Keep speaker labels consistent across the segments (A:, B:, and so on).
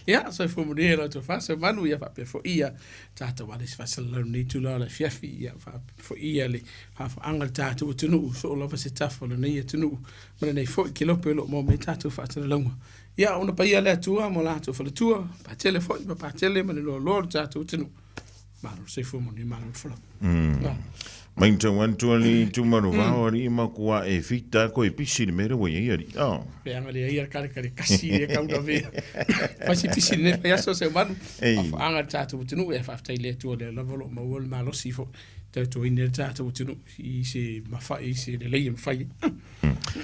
A: Ia, soifua manuia i la outou faasomanu, ia faapea foi ia tatou ale se faasalalau i lenei itula o le afiafi, ia faapea foi ia le faafaaga le tatou atunuu, soo lava se tafa o lenei atunuu, ma lenei foi kelope o lo o maua mai tatou faasalalauga. Ia, ona paia le Atua ma latou faletua, Patele foi ma Patele ma le loaloa o le tatou atunuu. Malo le soifua manuia, malo le folau.
B: Mai tau atu ali tumanu vao ali ma kua e fita ko e pisi le mere ua iai ali. Oh.
A: Pe anga le ia kare kare kasi le kau na ve. Fasi pisi le fai aso se manu. Afa anga tatou atunuu e faafetai le Atua le lava lo maua le malosi fo. Tautuaina le tatou atunuu i se mafai i se lelei e mafai.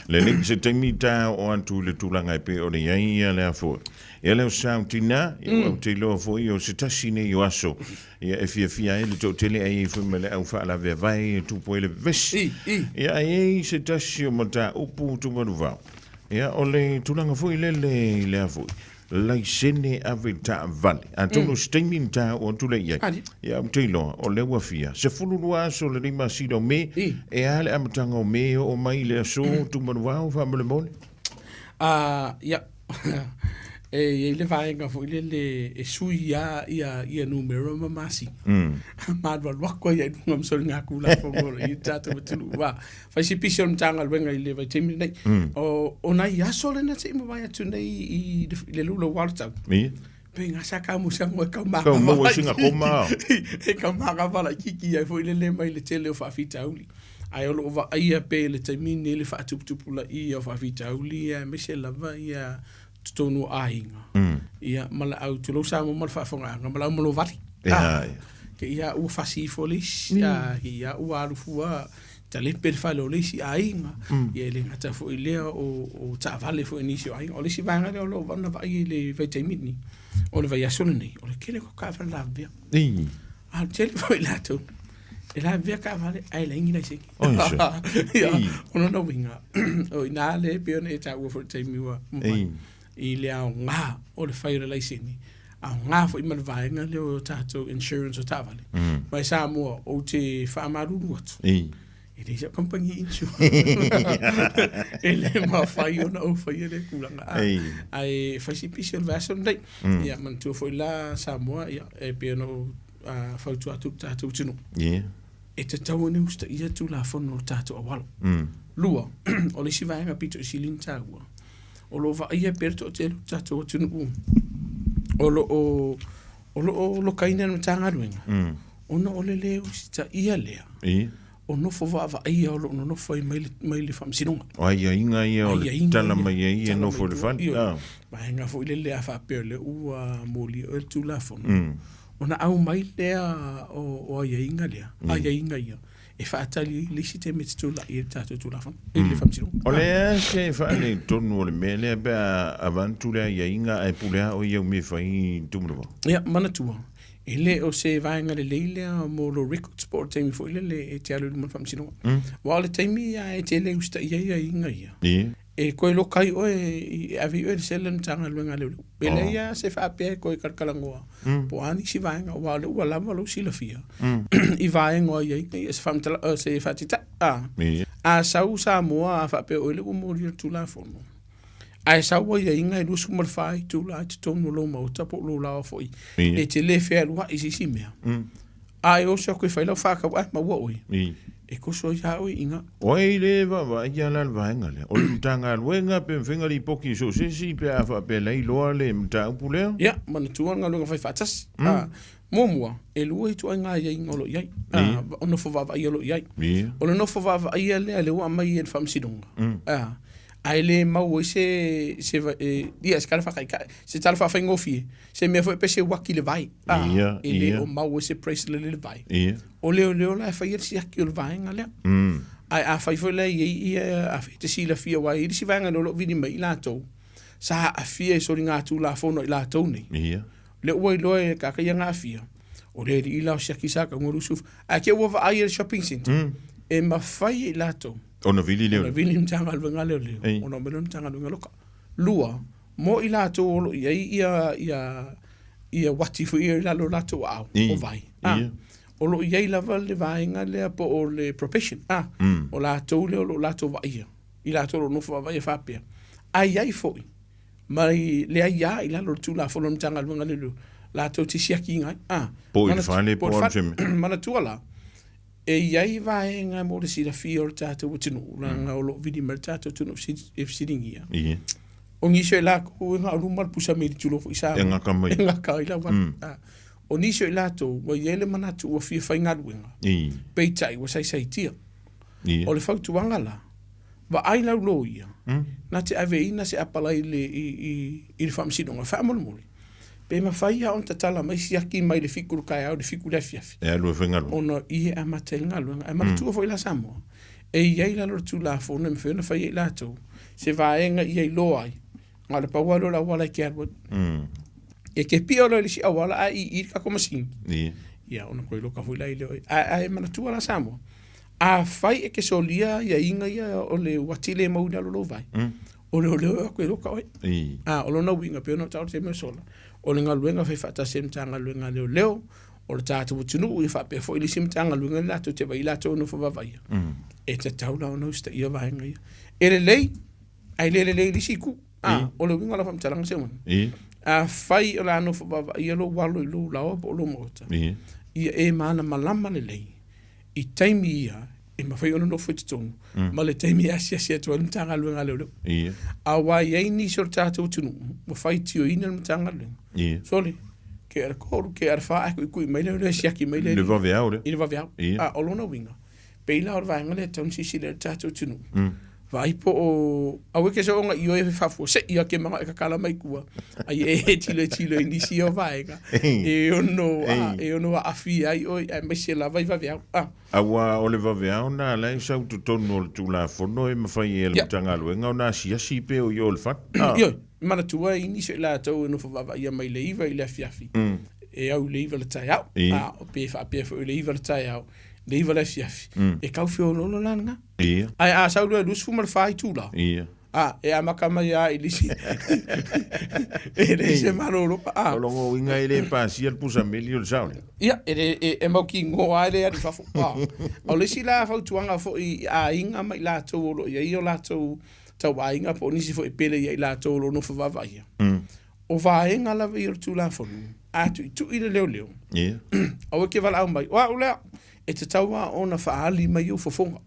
B: Lelei se taimi ta o atu i le tulaga e pei ona i ai ia lea foi. Ia lea o sau tina, ia ua ou te iloa foi o se tasi nei o aso, ia e fiafia ai le toatele ai ai foi ma le au faalaveavae e tupu ai le vevesi. Ia ai ai se tasi o mataupu tumanuvao. Ia o le tulaga foi lele i lea foi, laisene ave taavale. Atonu o se taimi na taua atu lea i ai.
A: Ali.
B: Ia, ou te iloa, o lea ua fia. 12 aso o lenei masina o Me, e a le amataga o Me e oo mai i le aso Tumanuvao faamolemole?
A: Ah, ia. E i ai le vaega foi lele e sui lava ia, ia numera ma masina. Maalualu atu ai i luga ma soligatulafono o lo o i ai le tatou atunuu. Ua fai si pisi o le Matagaluega i le vaitaimi lenei. O, o nai aso lena se i mavae atu nei i le, i le lulau o le tau. Pe ngā sa ka mo sa mo e kau
B: Kau maua i singa koma.
A: E kau mākava laitiiti ai foi lele mai le tele o faafitauli. Ae o lo o vaaia pea i le taimi lenei le faatuputupulaia o faafitauli aemaise lava ia totonu o aiga. Ia ma le au tulou Samoa ma le faafofogaaga ma le au malovali. Te ia ua fasi ifo le isi, te ia ua alu fua talepe le fale o le isi aiga. Ia e le gata foi i lea o taavale foi a nisi o aiga. O le isi vaega lea o lo o na vaai i le vaitaimi lenei, o le vaiaso lenei, o le tele o taavale lavevea. A o le tele foi latou e lavevea taavale ae leai ni laisene. Ia, o lona uiga, o i ina lea e pei ona e taua foi i le taimi ua mavae, i le aoga o le fai o le laisene, aoga foi ma le vaega lea o tatou insurance o taavale. Ma i Samoa, ou te faamalulu atu, e leai sau kamupani insurance. E le mafai ona ou faia lea tulaga. Ae fai si pisi o le vaiaso lenei. Ia manatua foi la Samoa, ia, e pei ona ou fautua atu i le tatou atunuu. E tatau ona usitaia Tulafono o le tatou auala. Lua, o le isi vaega pito i sili ona taua, o lo o vaaia pea le toatele o le tatou atunuu o lo o o lo o lokaina e le Matagaluega ona o le lē usitaia lea o nofo vaavaaia o lo o nonofo ai mai le, mai le Faamasinoga.
B: O aiaiga ia o le tala mai ai e nofo i le fale.
A: Vaega foi lele a faapea o lea ua molia oe le Tulafono, ona aumai lea o aiaiga lea, aiaiga ia e faatali ai le isi taimi e te tulai ai le tatou Tulafono i le Faamasinoga.
B: O le a se faaletonu o le mea lea pe a avatu le aiaiga ae pule lava oe i au mea e fai i Tumulava?
A: Ia, manatua, e le o se vaega lelei lea mo lou records po o le taimi foi lele e te alu i luma o le Faamasinoga. Aua o le taimi lava e te le usitaia ai aiaiga ia, E toe loka ai oe, e ave i oe le sele a le Matagaluega a Leoleo. E leai lava se faapea e toe talatalanoa po o a nisi vaega, aua o lea ua lava lou silafia i vaega o aiaiga ia, se faamatalaga, se faataitai. A sau Samoa a faapea o oe lea ua molia le Tulafono, ae sau aiaiga e 24 itula i totonu o lou maota po o lou laoa foi, e te le fealuai i se isi mea, A e oso atu e fai lau whakau ae maua oe. E koso ai a oe i nga.
B: O ai le vaavaai ia la le vaega lea. O le Matagaluega pe mafai ona lipoti i so o se isi pe a faapea la iloa le mataupu lea.
A: Ia, manatua le galuega fai faatasi. Muamua, e lua ituaiga aiaiga o lo o i ai, o nofo vaavaaia o lo o i ai. O le nofo vaavaaia lea lea ua aumai e le Faamasinoga, ae le maua ai se, se, ia, se tala faataitai, se tala faafaigofie, se mea foi pe se uaki le vai. A,
B: Ia,
A: e le
B: ia.
A: o maua ai se bracelet i le vai.
B: Ia.
A: O leoleo la e faia le siaki o le vaega lea. Ae afai foi la e i ai ia, afai e te silafia aua e i ai le isi vaega o lo o vili mai i latou, sa aafia i soligatulafono a i latou nei.
B: Ia.
A: Lea ua iloa e tagata ia na aafia, o le alii la o siaki sa tau 20. Ae te i ua vaai i le shopping centre, e mafai e i latou
B: Ona vili lea.
A: ona vili le Matagaluega a Leoleo, ona omai lea o le Matagaluega loka. Lua, mo i latou o lo o i ai ia, ia, ia uati foi ia i lalo o latou aao, o vai. O lo o i ai lava le vaega lea po o le probation, o latou lea o lo o latou vaaia, i latou o lo o nofo vaavaaia faapea. Ae i ai foi. Mai le aia i lalo o le Tulafono a le Matagaluega a Leoleo, latou te siakiina ai. A,
B: Po i le fale po o se mea.
A: Manatua la, e i ai vaega mo le silafia o le tatou atunuu, leaga o lo o vili mai le tatou atunuu e fesiligia.
B: Ie.
A: O nisi o i latou e na o luma le pusa meli tulou foi Samoa.
B: E gata mai.
A: E gata ai lava. A, o nisi o i latou ua i ai le manatu ua fia faigaluega,
B: Ie.
A: peitai ua saisaitia.
B: Ie.
A: O le fautuaga la, Vaai lau loia, na te aveina se apalai i le, i, i, i le faamasinoga, faamolemole, pe mafai lava ona tatala mai siaki mai le fitu i le taeao i le fitu i le afiafi.
B: E alu e faigaluega.
A: Ona o i e amata ai le galuega. Ae manatua foi la Samoa, e i ai lalo o le Tulafono e mafai ona fai e i latou se vaega ia iloa ai, na o le pau lava lea o le auala e te alu ai. E te pio loa i le isi auala ae ii le tatou masini. Ia, ona toe loka foi la i lea o i. Ae, ae manatua la Samoa, Afai e te solia aiaiga ia o le uati le mau i lalo o lou vai, o leoleo e o atu e loka oe. A, o lona uiga, pei ona ou taua i le taimi ua sola, o le galuega e fai faatasi e le Matagaluega a Leoleo, o le tatou atunuu, ia faapea foi le isi Matagaluega latou te vaai latou e nofo vaavaaia, e tatau la ona usitaia vaega ia. E lelei, ae le lelei i le isi itu. A, o le uiga o lau faamatalaga Seuga, afai o le a nofo vaavaaia lou alo i lou laoa po o lou maota, ia e malamalama lelei i taimi ia e mafai ona nofo i totonu ma le taimi e asiasi atu ai le Matagaluega a Leoleo.
B: Ia.
A: Aua e i ai nisi o le tatou atunuu ua faitioina le Matagaluega.
B: Ia.
A: Sole, ke ala tolu, ke ala wha, ae kuikui mai lea, lea siaki mai lea.
B: I le vaveao lea.
A: I le vaveao.
B: Ia.
A: A, o lona uiga, pei la o le vaega lea e tatau ona silasila i ai le tatou atunuu. Vaai po o, aua e te soona ioe e faafuasei a ke manao e tatala mai tua, ai e tilotilo i nisi o vaega e ono, a, e ono aafia ai oe aemaise lava i vaveao. A.
B: Aua o le vaveao na la e sau totonu o le Tulafono e mafai e le Matagaluega ona asiasi pe o i o i le fale. A.
A: Ioe, manatua e i nisi o i latou e nofo vaavaaia mai le 9 i le afiafi, e au i le 9 i le taeao, a, pe faapea foi o le 9 i le taeao, le 9 i le afiafi, e tau feoloolo la lena.
B: Ia.
A: Ae a sau loa e 24 itula.
B: Ia.
A: A, e amata mai lava i le isi. E leai se malologa. A.
B: O lona uiga e le pasia le pusa meli o le sao lea.
A: Ia, e le, e, e mautinoa lava e le alu i fafo. A. O le isi la fautuaga foi i aiga ma i latou o lo o i ai o latou tauaiga po o nisi foi e pele ia i latou o lo o nofo vaavaaia. O vaega lava ia o le Tulafono, a tuitui le leoleo,
B: Ia.
A: aua e te valaau mai, o au lea, e tatau lava ona faaali mai ou fofoga.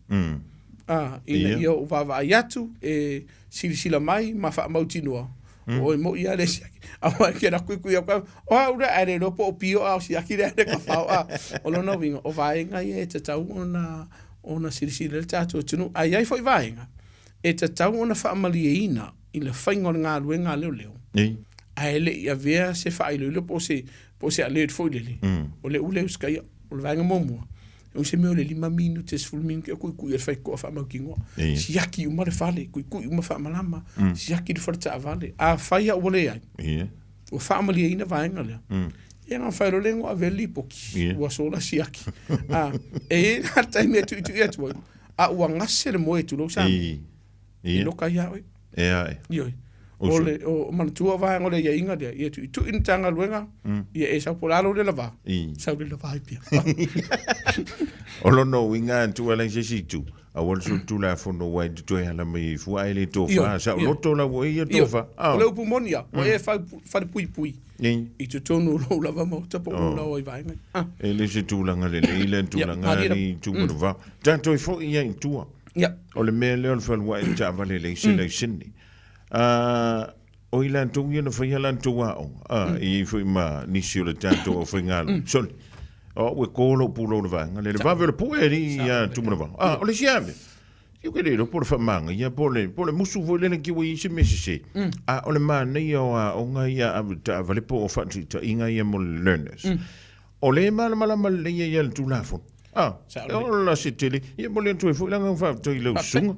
A: A, ina ia ou vaavaai atu, e silasila mai ma faamautinoa, o oe moi lava le siaki. Aua e te alu atu tuitui atu, o au lea, ae le iloa po o pio a o siaki lea le tafao. A, o lona uiga, o vaega ia e tatau ona silasila i ai le tatou atunuu. Ae i ai foi vaega e tatau ona faamalieina i le faiga o le galuega a leoleo, ae le i avea se faailoilo po o se, po o se alert foi lele, o le ule usitaia. O le vaega muamua, e ui se mea o le 5 minute, 10 minute o tuitui ai le faitotoa faamautinoa. Siaki uma le fale, tuitui uma faamalama, siaki le fale taavale. Afai lava ua leai, ua faamalieina vaega lea, ia ona fai loa lea ua ave le lipoti, ua sola siaki. A, e i ai la le taimi e tuitui atu ai, a ua gase le moe tulou Samoa.
B: Ia.
A: I loka ia oe.
B: E ae.
A: Ioe. O le, o manatua vaega o le aiaiga lea, ia tuitui le Matagaluega, ia e sau po o le a lou lela va, sau lela va ai pea.
B: O lona uiga atu ala i se isi itu, aua le solitulafono ua e toe ala mai ai fua ae le tofa, saoloto la ua e ia tofa.
A: O le upu moni lava, ua e falepuipui i totonu o lou lava maota po o lou laoa i vaega ia.
B: E le se tulaga lelei lea tulaga i Tumanuvao. Tatou foi ia i tua.
A: Ia.
B: O le mea lea o le fealuai taavale leai se laisene. O i latou ia na faia latou aoga, e i ai foi ma nisi o le tatou aufaigaluega. Sole, o au e ko lou pulou i le vaega lea, le vave o le pue alii ia Tumanavao. O le isi lava mea, ou te le iloa po o le faamagaia po o le musu foi lele te i ua i ai se mea sese. A o le manaia o aoga ia ave taavale po o faataitaiga ia mo le learners. O lea e malamalama lelei ai le Tulafono. Ah, o la se tele. Ia momoli atu ai foi le agaga faafetai i lau susuga.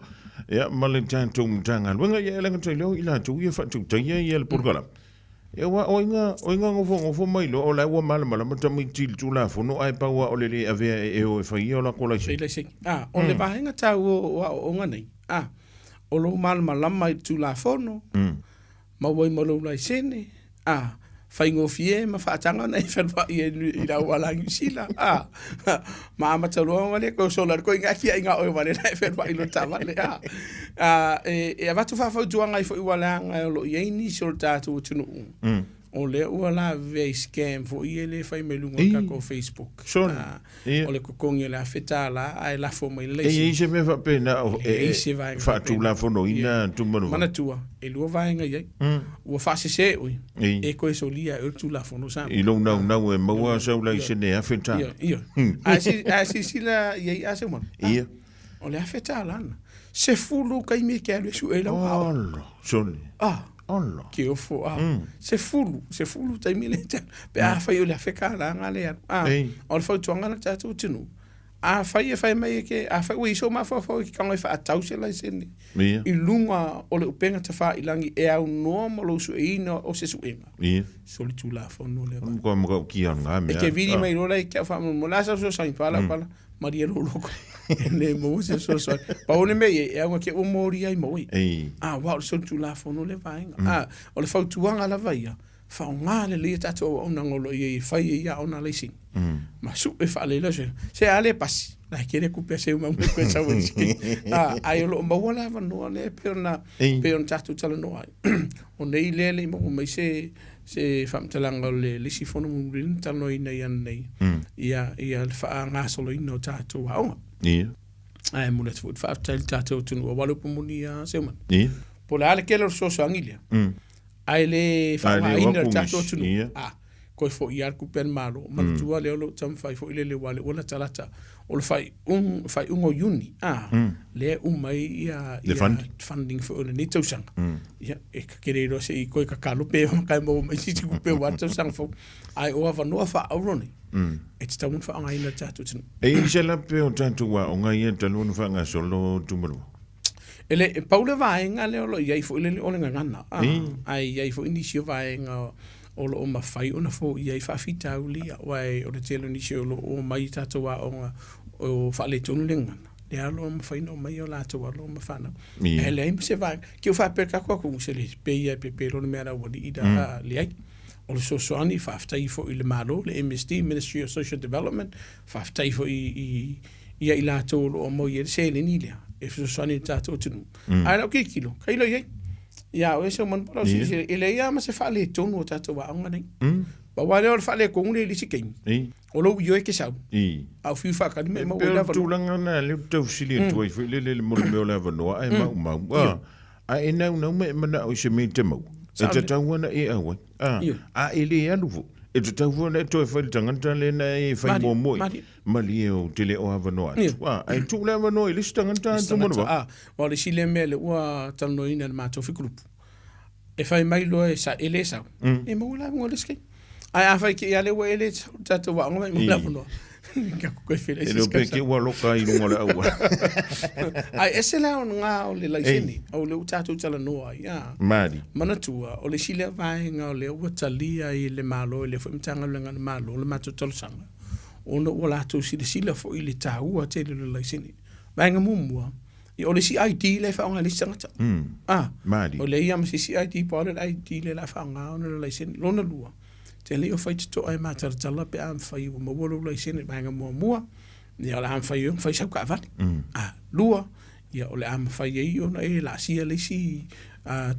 B: Ia, ma le tatou Matagaluega. Ia, e le gata i lea, o i latou ia e faatautaia ia le polokalame. Ia, aua o ai na, o ai na nofonofo mai loa o la ua malamalama tamaiti i le Tulafono, ae pau lava o le le avea e o e fai ia o latou laisene.
A: Laisene. Ah, o le vaega taua o aoaoga nei, ah, o lou malamalama i le Tulafono, maua ai ma lou laisene, a. Faigofie ma faataga ona e feluai ai i le auala a Niu Sila, a. Ma amata loa ona le toe sola le koiga kiaiga o oe aua o lea la e feluai i lou taavale, a. A, e avatu faafautuaga ai foi ua leaga o lo o i ai nisi o le tatou atunuu o lea ua lavevea i scam foi ia lea e fai mai luga o le tatou Facebook.
B: Sure.
A: Ia. O le totogi o le $1,000 ae lafo mai le
B: E i ai
A: laisene.
B: se mea faapena o
A: E leai
B: e
A: se vaega faapena.
B: faatulafonoina Tumanuvao?
A: Manatua, e lua vaega i ai. Ua faasese oe, e toe solia e oe le Tulafono Samoa.
B: I lou naunau e maua sau laisene e $1,000.
A: Ioe, ioe. Ae si, ae silasila i ai Aseumanu.
B: Ia.
A: O le $1,000 lena. 10 taimi e te alu e sue ai lau aoga.
B: Olo, sole.
A: Ah.
B: Olo.
A: Ke ofo, ah. 10, 10 taimi le te alu. Pe afai o le $1,000 lena le alu. Ah.
B: Ei.
A: O le fautuaga la tatou atunuu, afai e fai mai e ke, afai ua i ai sou mafaufau e te tago e faatau se laisene
B: Ia.
A: i luga o le upega tafailangi e aunoa ma lou sueina o se suega.
B: Ia.
A: Solitulafono lea.
B: Matua matautia lena mea.
A: E te vili mai loa la ia te au faamolemole, o le a sau fesoasoani pala pala, malie lou loto. E le maua se fesoasoani. Pau le mea i ai, e auga te ua molia ai ma oe. A, aua o le solitulafono lea vaega. A, o le fautuaga lava ia, faaaoga lelei a tatou auaunaga o lo o i ai e fai ai aoga laisene. Ma sue faalelei lau suega. Se a le pasi, la e tele tupe a seu mai koe sau ai isi. A, ae o lo o maua le avanoa lea e pei ona, pei ona tatou talanoa ai. O nei lea e le i maua mai se, se faamatalaga o le isi fono mulimuli na talanoaina i ana nei, ia, ia le faagasoloina o tatou aoga.
B: Ia.
A: Ae momoli atu foi le faafetai i le tatou atunuu aua le upu moni a Seumanu.
B: Ia.
A: Po o le a le tele o le fesoasoani lea, ae le faaaogaina e le tatou atunuu, a, toe foi lava le tupe a le Malo. Manatua lea o lo o taumafai foi lele aua o lea ua latalata o le faaiuga o Iuni, a, lea e uma ai ia
B: le
A: funding foi o lenei tausaga. Ia, e ta te le iloa se i toe tatalo pe ka e maua mai se isi tupe aua le tausaga fou. Ae o avanoa faaauro nei, e tatau ona faaaogaina e le tatou atunuu.
B: E i ai se lape o tatou aoga ia talu ona faagasolo Tumalua?
A: E le, e pau le vaega lea o lo o i ai foi lele o le gagana, a, ae i ai foi nisi o vaega o lo o mafai ona foia ai faafitauli, aua o le tele o nisi o lo o omai i tatou aoga o faaletonu le gagana, lea o lo o mafai ona omai o latou alo ma fanau. Ae leai ma se vaega. Ke ua faapea le tatou atunuu, se le pei lava e pepe loa le mea a le aualii la, leai. O le fesoasoani, faafetai foi i le Malo, le MSD, Ministry of Social Development, faafetai foi i ia i latou o lo o maua ai le seleni lea e fesoasoani i le tatou atunuu. Ae lau tilotilo, tailo i ai. Ia oe Seumanu po o lau silasila, e leai lava ma se faaletonu o tatou aoga nei. Pau lava lea o le faaletonu lea i le isi taimi, o lou ioe e te sau, a o fiu faatali ma e maua ai le
B: avanoa. E pei o le tulaga lena lea ou te tau fesili atu ai foi lele i le mea o le avanoa ae maumau. A e naunau ma e manao i se mea e te maua, e tatau ona e auai. A, a e le alu foi, e tatau foi ona e toe fai i le tagata lea na e fai muamua i ai. Malie ou te le o avanoa atu. A, ae tuu le avanoa i le isi tagata
A: atu mo le vaa. A, o le isi lea mea lea ua talanoaina e le matou figulupu, e fai mai loa e sa, e le sau, e maua le avanoa i le isi taimi. Ae afai te i lava lea ua e le sau i le tatou aoga ma e maua le avanoa, tatou toe feiloai
B: E le o pe te ua loka i luga o le auala.
A: Ae ese le aoga o le laisene, o lea ua tatou talanoa ai, a.
B: Malie.
A: Manatua, o le isi lea vaega o lea ua talia e le Malo, e lea foi Matagaluega a le Malo le matou talosaga, ona ua latou silasila foi i le taua tele o le laisene. Vaega muamua, ia o le isi ID lea e faaaoga e le isi tagata.
B: Ah,
A: Malie. o leai lava ma se isi ID pau lea o le ID lea o le a faaaoga ona o le laisene. Lona lua, te le o faitotoa e matalatala pe a mafai ua maua lou laisene. Vaega muamua, ia o le a mafai ai ona fai sau taavale. Ah, lua, ia o le a mafai ai ona e laasia le isi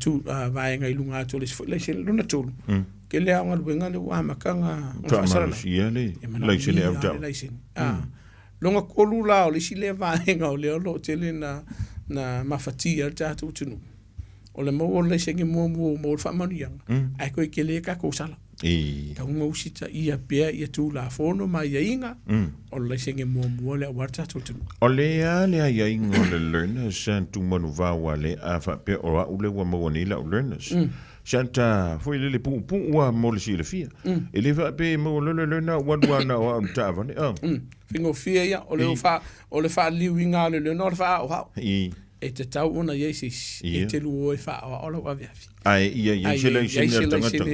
A: tu, vaega i luga atu o le isi foi laisene. Lona tolu, tele lava o galuega lea ua amata ona
B: faasalalau. Faamalosia le laisene avetaavale.
A: Le laisene. Lona tolu la o le isi lea vaega o lea o lo o tele na mafatia ai le tatou atunuu, o le maua o le laisene muamua ua maua le faamanuiaga, ae toe tele tatou sala. Tatau ona usitaia pea ia Tulafono ma aiaiga o le laisene muamua lea aua le tatou atunuu.
B: O le a le aiaiga o le learners sa Tumanuvao a le a faapea o au lea ua maua nei lau learners. Sa ta foi lele puupuu lava mo le silafia. E le faapea e maua loa le learner ua alu lava na o au i le taavale.
A: Faigofie ia, o le o le faaliliuina o le learner o le faahaohao. E tatau ona i ai se isi e te lua o e faaoao lau aveave.
B: Ae ia i ai se laisene a le tagata.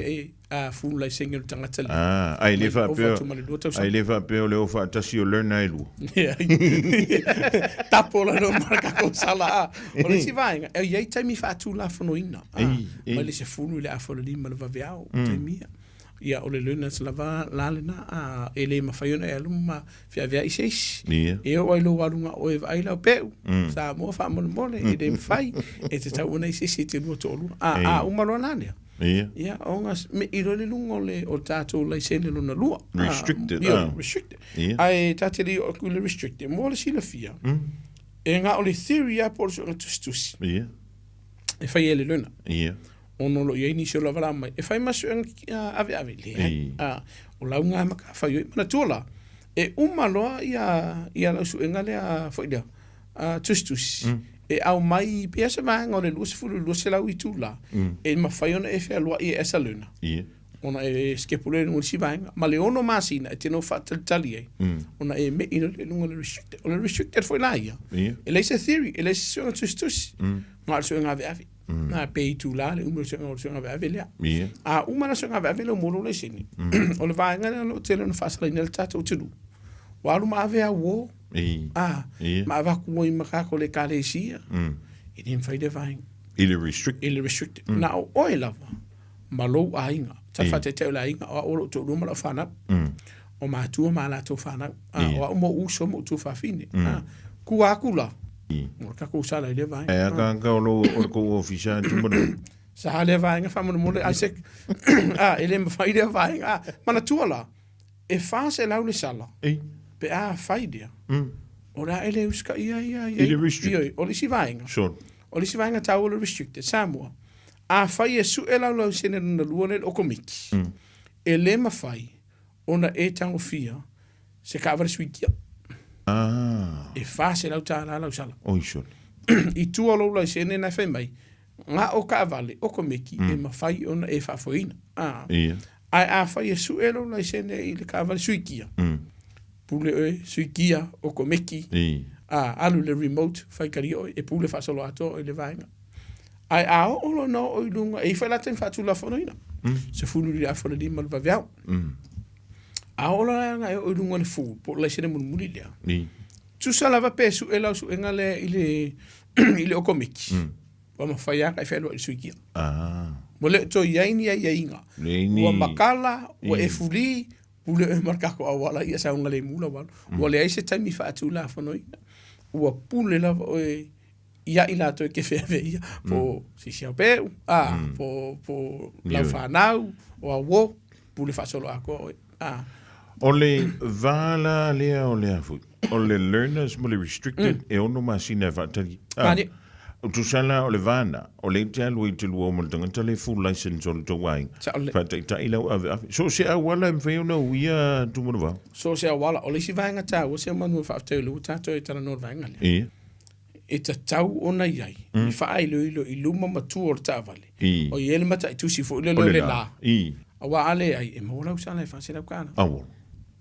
A: A full laisene o le tagata
B: lea. Ae le faapea, ae le faapea o le o faatasi o learner e lua.
A: Tapo la no ma ka ko sala. O le isi vaega, e i ai taimi faatulafonoina. Mai le 15 i le 15 o le vaveao, taimi ia. Ia, o le learners lava la lena, a, e le mafai ona e alu ma feaveai se isi. E oo lava i lou aluga o oe e vaai lau peu, Samoa faamolemole, e le mafai, e tatau ona i ai se isi e te lua toalua. A, a uma loa la lea, ia, ona mei loa lea i luga o le, o le tatou laisene lona lua.
B: Restricted.
A: Ioe, restricted. Ae ta te le i oo atu i le restricted, mo le silafia, e na o le theory lava po o le suega tusitusi e fai ai e le learner. Ona o lo o i ai nisi o lava mai e fai ma suega aveave, leai. O lauga ma matafaioi. Manatua la, e uma loa ia, ia lau suega lea foi lea, tusitusi, e aumai pea se vaega o le 20 i le 200 itula, e mafai ona e fealuai e as a learner. Ona e sikepu lea i luga o le isi vaega. Ma le 6 masina e te nofo faatalitali ai, ona e mei loa lea i luga o le restricted. O le restricted foi la ia, e leai se theory, e leai se suega tusitusi, na o le suega aveave. Na pe itula le umi o le suega o le suega aveave lea. A uma la suega aveave lea ua maua lou laisene, o le vaega lea o lo o tele ona faasalaina ai le tatou atunuu, ua alu ma ave au uo, a, ma avatu ai ma tatou le Ekalesia, e le mafai lea vaega.
B: I le restricted.
A: I le restricted. Na o oe lava ma lou aiga. Sa faataitai o le aiga, o au o lou toalua ma lau fanau. O matua ma a latou fanau. A, o au ma ou uso ma ou tuafafine. A, tua atu la, o le tatou sala i lea vaega.
B: E akaaka o lou, o le tou ofisa atu ma lou.
A: Sa lea vaega faamolemole Isaac. A, e le mafai lea vaega. A, manatua la, e 400 le sala, pe a fai lea, o le a e le usitaia ia,
B: I le restrict.
A: Ioe, o le isi vaega.
B: Sure.
A: O le isi vaega taua o le restricted, Samoa, afai e sue lau laisene lona lua lea i le okomiti, e le mafai ona e tagofia se taavale sui kia. E $400 lau sala.
B: Oi sole.
A: I tua o lou laisene na e fai mai, na o taavale okomiti e mafai ona e faafoeina. Ae afai e sue lou laisene i le taavale sui kia, pule oe, sui kia, okomeki, alu i le remote, faitalia oe, e pule faasoloatoa oe i le vaega. Ae a oo loa ina oo i luga, e i ai foi la taimi faatulafonoina, 15 le vaveao. A oo loa la e oo i luga o le full, po o le laisene mulimuli lea, tusa lava pe sue lau suega lea i le, i le okomeki, ua mafai lava ona e fealuai i le sui kia. Ua le o toe i ai ni aiaiga. Ua makala, ua e fuli, pule oe ma le tatou auala ia saogalemu lau alu. Ua leai se taimi faatulafonoina. Ua pule lava oe ia i latou e te feaveaia, po o Sisiaupeu, a, po, po lau fanau, o auo, pule faasoloatoa oe. A.
B: O le va la lea o le a foi, o le learners ma le restricted e ono masina e faatali. A, tusa la o le va na, o lea e te alu ai i te lua o ma le tagata le full license o le tou aiga.
A: Saolele.
B: Faataitai lau aveave. So o se auala e mafai ona uia Tumanuvao?
A: So o se auala, o le isi vaega taua Seumanu e faafetai o lea ua tatou e talanoa i le vaega lea.
B: Ia.
A: E tatau ona i ai ni faailoilo i luma ma tua o le taavale, o i ai le mataitusi foi lele o le la, aua a leai, e maua lau sala e $400.
B: Aua.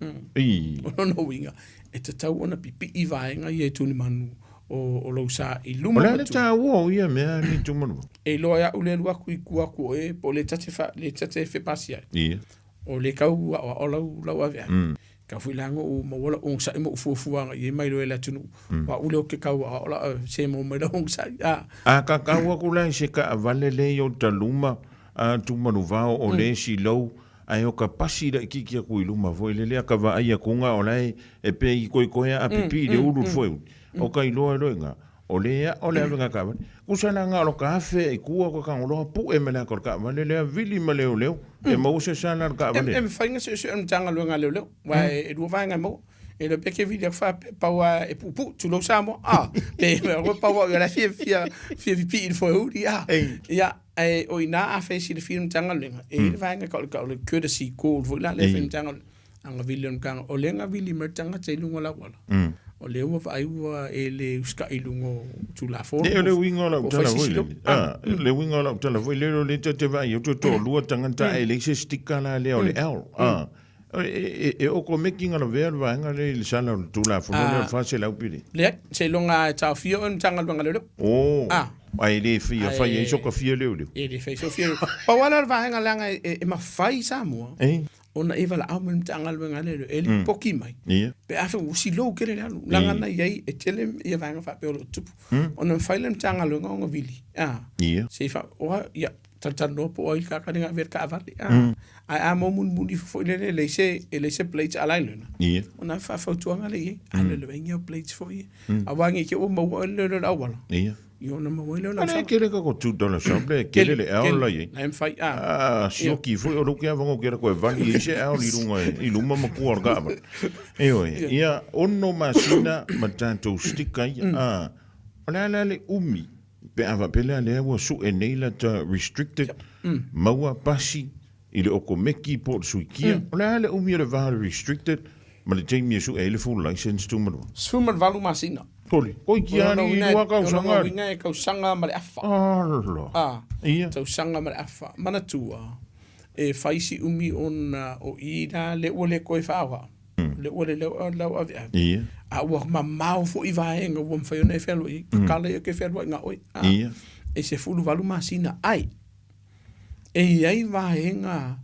A: O lona uiga, e tatau ona pipii vaega ia i tulimanu o lou sa i luma
B: ma tua. O le a le taua o ia mea ni tulimanu?
A: E iloa e au le alu atu i tua atu o e, po o le ta te fepasi ai. O le tau aoao lau, lau aveave. Tau foi la na ou maua lau onosai ma ou fuafuaga i ai mai loa i le atunuu. O au lea ou te tau aoao la se maua mai lau onosai.
B: A. A kakau aku la i se kaavale le i o taluma a Tumanuvao o le isi lou, ae o ka pasi laitiiti aku i luma foi lele a ka vaai akuga o la e pe i koekoe a pipii i le ulu foi o ka iloa loa iga. O le aʻo le avega kaavale. Kusa la nga o lo ka afe i kua ko kangoloa puʻe me le aka o le kaavale lea vili ma leoleo e maua se sala le kaavale.
A: E mafai ona suesue e le Matagaluega a Leoleo, aua e lua vaega e maua. E le peke vili atu faapea pau lava e puupuu, tulou Samoa, a, pe pau lava o la e fia, fia, fia pipii i le foeuli, a. Ia, ae o i ina afai e silafia e le Matagaluega, e i ai le vaega e tau o le courtesy call foi la lea e fai e le Matagaluega. Aga vili o le matanga, o lea na vili mai le tagata i luga o le auala, o lea ua vaai ua e le usitai i luga o Tulafono.
B: Le, o le uiga o lau tala foi lele. Ah, le uiga o lau tala foi lele, o lea ta te vaai atu e toalua tagata ae leai se sticker la lea o le L. Ah, e okomeki na lavea le vaega lea i le sala o le Tulafono lea o le 400 pili.
A: Leai, seiloga e taofia oe e le Matagaluega a Leoleo.
B: Oh, ae le fia fai ai soka fia leoleo.
A: E le fai so fia leoleo. Pau lava lea o le vaega leaga e mafai Samoa. Ona e valaau mai le Matagaluega a Leoleo e lipoti mai pe afai ua silou tele le alu, leaga na i ai e tele ia vaega faapea o lo o tupu. Ona mafai lea e le Matagaluega ona vili, a, se i fa, oa, ia. Talatalanoa po o ai le tagata lea na avea le taavale. A, ae a maua mulimuli ifo foi lele, e leai se, e leai se plates a la e learner.
B: Ia.
A: Ona faafautuaga lea i ai, alu e levaingia au plates foi ia. Aua ne i te i ua maua oe le leoleo i le auala.
B: Ia.
A: Ia ona maua ai lea o lau
B: A lea e
A: sala.
B: tele kako $2 shop lea e tele le owl la i ai.
A: La e mafai, a.
B: A sioki foi o lou ke avanga o ke rako e vali ai se owl i lunga i luma ma tua o le taavale. Ioe, ia ono masina ma tatou sticker ia. A, o le a la le umi Pe a faapea lea lea ua sue nei lata restricted, maua pasi i le okomeki po o le suikia, o le a le umi o le va o le restricted ma le taimi e sue ai le full license Tumalua?
A: 18 masina.
B: Sole, koi kia
A: O
B: ali
A: lona
B: i lua kausaga
A: uiga
B: ali.
A: e tausaga ma le afa.
B: Ala.
A: A,
B: Ia.
A: tausaga ma le afa. Manatua, e fai si umi ona o i la lea ua le toe faaoga. Le ua le lau aveave.
B: Ia.
A: A ua mamao foi vaega ua mafai ona e fealuai ai. Tatala ia ke fealuai nga oe. A,
B: Ia.
A: E 18 masina ai. E i ai vaega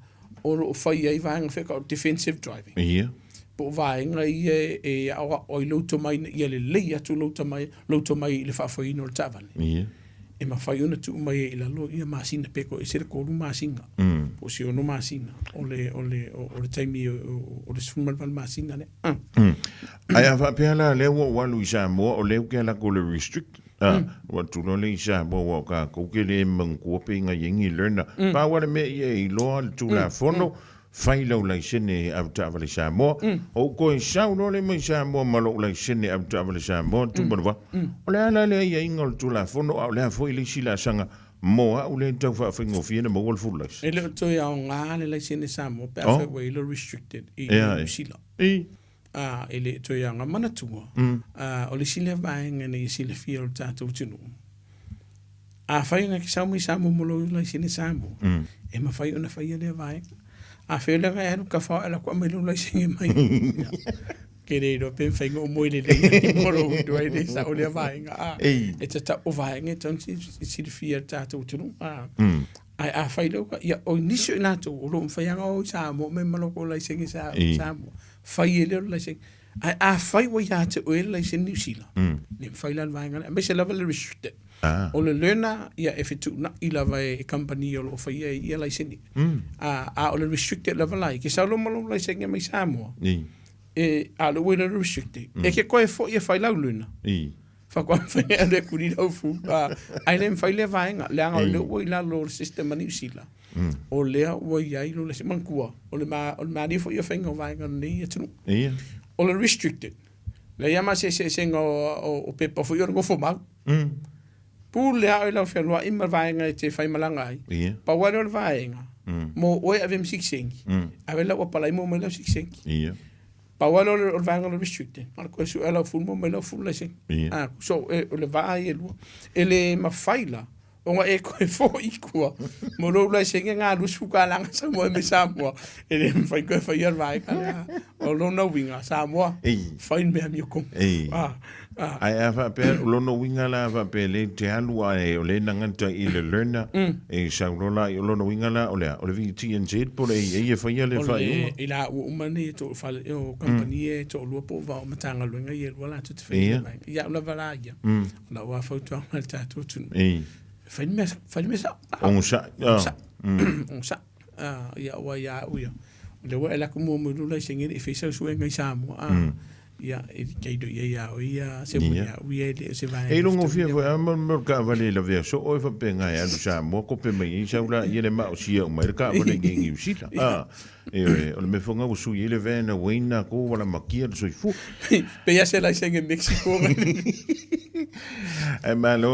A: o loo fai ai vaega wheka o defensive driving.
B: Ia.
A: Po o vaega ia e aoao ai lou tomai ina ia lelei atu lou tomai, lou tomai i le faafoeina o le taavale.
B: Ia.
A: E mafai ona tuu mai ai i lalo ia masina pe toese le 3 masina. Po o se 6 masina o le, o le, o le taimi o le 18 masina lea.
B: Ae a faapea la lea ua ou alu i Samoa o lea ou te alu atu i le restrict, ua atu loa lea i Samoa aua o tatou ke le manatua pe inga i ai ni learner. Pau lava le mea ia e iloa le Tulafono, fai lau laisene avetaavale Samoa. Ou toe sau loa lea mai Samoa ma lou laisene avetaavale Samoa, Tumalava, o le a la le aiaiga o le Tulafono a o le a foi le isi laasaga mo au lea e tau faafaigofie ona maua le full license?
A: E le o toe aoga le laisene Samoa pe afai ua i ai le restricted i Niu Sila. Ā, e le toe aoga. Manatua, ā, o le isi lea vaega ina ia silafia o le tatou atunuu, afai ona e te sau mai Samoa mo lou laisene Samoa, e mafai ona faia lea vaega. Afai o lea e alu tafao e alu atu aumai lou laisene mai. Ia, ke le iloa pe mafai ona ou moe lelei mo lou iloa e le sao lea vaega. Ā, e tatau, o vaega e tatau ona silafia e le tatou atunuu. Ā, Ae afai lea ua, ia, o nisi o i latou o lo o mafai lava ona o i Samoa me ma loko laisene Samoa, fai ai lea o le laisene. Ae afai ua ia te oe le laisene Niu Sila, le mafai la le vaega lea, aemaise lava le restricted. O le learner, ia, e fetuunai lava e kamupani o lo o faia ai ia laisene. A o le restricted lava la ia, ke sau loa ma lou laisene mai Samoa, e, a o lea ua i lalo o le restricted, e ke koe foi e fai lau learner. Faatoa mafai e alu e kuli lau fu. Ae le mafai lea vaega, leaga o lea ua i lalo o le system a Niu Sila, o lea ua i ai lo le manatua, o le malie foi ia faiga o vaega o lenei atunuu. O le restricted, leai lava ma se eseesega o pepa foi o le nofo mau. Pule lava oe i lau fealuai ma vaega e te faimalaga ai. Pau lava lea o le vaega, mo oe e ave ma sikisengi, ave lau apalai maua mai lau sikisengi. Pau lava lea o le vaega o le restricted, na o le toe sue lau full maua mai lau full laisene. Ah, so e, o le vaa ia e lua. E le mafai la ona e toe foi i tua mo lou laisene na $20 na sau mai Samoa. E le mafai toe faia le vaega lea. O lona uiga, Samoa, fai le mea amiotonu. Ah, ah.
B: Ae a faapea, o lona uiga la a faapea le te alu ae o lea na gata i le learner, e sau loa la, o lona uiga la o le a? O le VTNZ po o le AA e faia le faaiuga?
A: O le, i la ua uma nei e to, fale, o kamupani e toalua po o va o Matagaluega ia e lua latou te faia le vaega. Ia au lava la ia, o lau lava fautuaga i le tatou atunuu, fai le mea, fai le mea sao.
B: Ogasai.
A: Ogasai. Ogasai. Ia aua ia au ia, o lea ua e alu atu muamua i lou laisene e le i faia sau suega i Samoa, a. Ia, e kei do ia ia o ia, se mo ia uia e le o se vaega.
B: E logofia foi a mo le taavale e lavea soo e faapena e alu Samoa kope mai ai sau la ia le maosia uma ai le taavale i nei Niu Sila. A, ioe, o le mea foi lena ua sui ai le van away na ko ua lamatia le soifua.
A: Pei a se laisene Mexico.
B: Ae malo